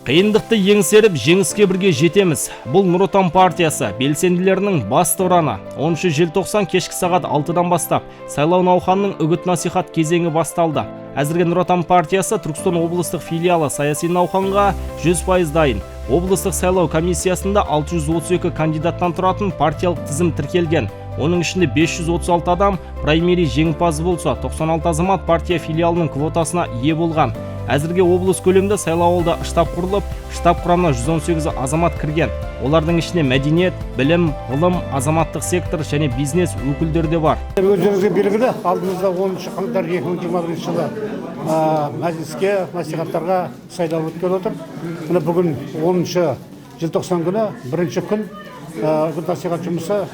Қиындықты еңсеріп, жеңіске бірге жетеміз. Бұл Нұр Отан партиясы белсенділерінің басты ұраны. 10 желтоқсан кешкі сағат 6-дан бастап сайлау науқанының үгіт насихат кезеңі басталды. Әзірге Нұр Отан партиясы Түркістан облыстық филиалы саяси науқанға 100% дайын. Облыстық сайлау комиссиясында 632 кандидаттан тұратын партиялық тізім тіркелген. Оның ішінде 536 адам праймериз жеңімпазы болса, 96 азамат партия филиалының квотасына ие болған. Әзірге облыс көлемінде сайлауалды штаб құрылып, штаб құрамына 118 азамат кірген. Олардың ішінде мәдениет, білім, ғылым, азаматтық сектор және бизнес өкілдері де бар. Өздеріңізге белгілі, алдымызда 10 қаңтар 2021 жылы мәжіліске, мәслихаттарға сайлау өткелі отыр. Міне, бүгін 10 желтоқсан күні, бірінші күн, үгіт насихат жұмысы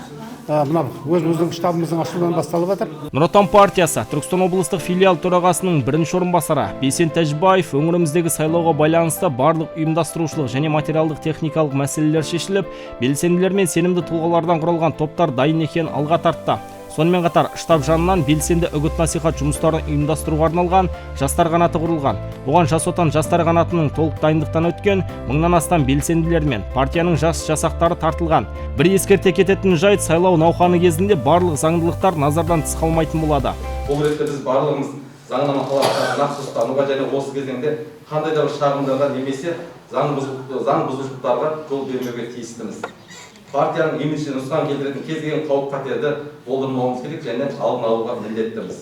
мына өзіміздің штабымыздың ашылуынан басталып жатыр. Нұр Отан партиясы Түркістан облыстық филиал төрағасының бірінші орынбасары Бейсен Тәжібаев өңіріміздегі сайлауға байланысты барлық ұйымдастырушылық және материалдық техникалық мәселелер шешіліп, белсенділер мен сенімді тұлғалардан құралған топтар дайын екенін алға тартты. Сонымен қатар штаб жанынан белсенді үгіт насихат жұмыстарын ұйымдастыруға арналған жастар қанаты құрылған. Оған Жас Отан жастар қанатының толық дайындықтан өткен мыңнан астам белсенділер мен партияның жас жасақтары тартылған. Бір ескерте кететін жайт, сайлау науқаны кезінде барлық заңдылықтар назардан тыс қалмайтын болады. Бұл ретте біз барлығымыз заңнама талаптарын нақты ұстануға және осы кезеңде қандай да бір шағымдарға немесе заң бұзушылықтарға жол бермеуге тиістіміз. Партияның имиджіне нұқсан келтіретін кез келген қауіп қатерді болдырмауымыз керек және алдын алуға міндеттіміз.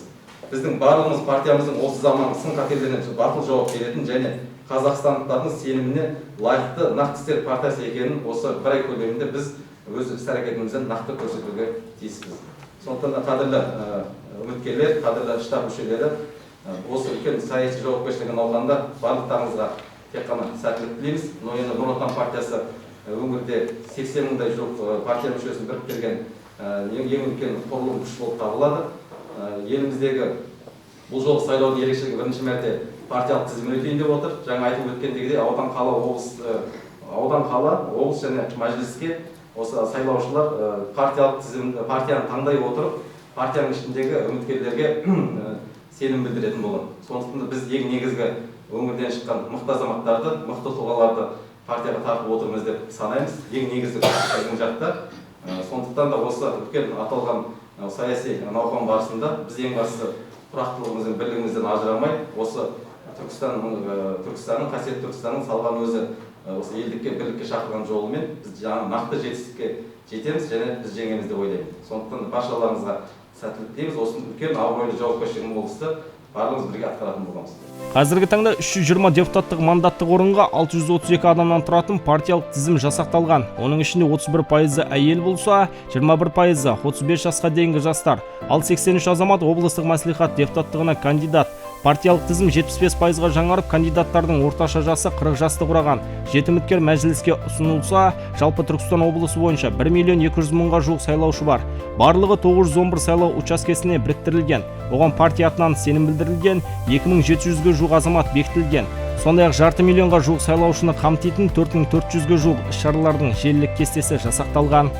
Біздің барлығымыз партиямыздың осы заманғы сын қатерлеріне батыл жауап беретін және қазақстандықтардың сеніміне лайықты нақты істер партиясы екенін осы бір ай көлемінде біз өз іс әрекетімізді нақты көрсетуге тиіспіз. Сондықтан да, қадірлі үміткерлер, қадірлі штаб мүшелері, осы үлкен саяси жауапкершілігі науқанда барлықтарыңызға тек қана сәттілік тілейміз. Но енді Нұр Отан партиясы өңірде 80 мыңдай жуық партия мүшесін біріктірген ең үлкен құрылым күш болып табылады. Еліміздегі бұл жолғы сайлаудың ерекшелігі, бірінші мәрте партиялық тізім өтейін деп отыр. Жаңа айтылып өткендегідей, аудан, қала, облыс, аудан, қала, облыс және мәжіліске осы сайлаушылар партиялық тізім, партияны таңдай отырып, партияның ішіндегі үміткерлерге сенім білдіретін болады. Сондықтан да біз ең негізгі өңірден шыққан мықты азаматтарды, мықты тұлғаларды партияға тартып отырмыз деп санаймыз. Ең негізгі күш біздің жақта. Сондықтан да осы үлкен аталған саяси науқан барысында біз ең бастысы тұрақтылығымыз бен бірлігімізден ажырамай, осы Түркістанның, қасиетті Түркістанның салған өзі осы елдікке, бірлікке шақырған жолымен біз жаңа нақты жетістікке жетеміз және біз жеңеміз деп ойлаймын. Сондықтан баршаларыңызға сәттілік тілейміз. Осы үлкен абыройлы, жауапкершілігі мол істі барлығымыз бірге атқаратын боламыз. Қазіргі таңда 320 депутаттық мандаттық орынға 632 адамнан тұратын партиялық тізім жасақталған. Оның ішінде 31%-ы әйел болса, 21%-ы 35 жасқа дейінгі жастар. Ал 83 азамат облыстық мәслихат депутаттығына кандидат. Партиялық тізім 75%-ға жаңарып, кандидаттардың орташа жасы 40 жасты құраған. Жеті үміткер мәжіліске ұсынылса, жалпы Түркістан облысы бойынша 1 миллион 200 мыңға жуық сайлаушы бар. Барлығы 911 сайлау учаскесіне біріктірілген. Оған партия атынан сенім білдірілген 2700-ге жуық азамат бекітілген. Сондай-ақ жарты миллионға жуық сайлаушыны қамтитын 4400-ге жуық іс-шаралардың желілік кестесі жасақталған.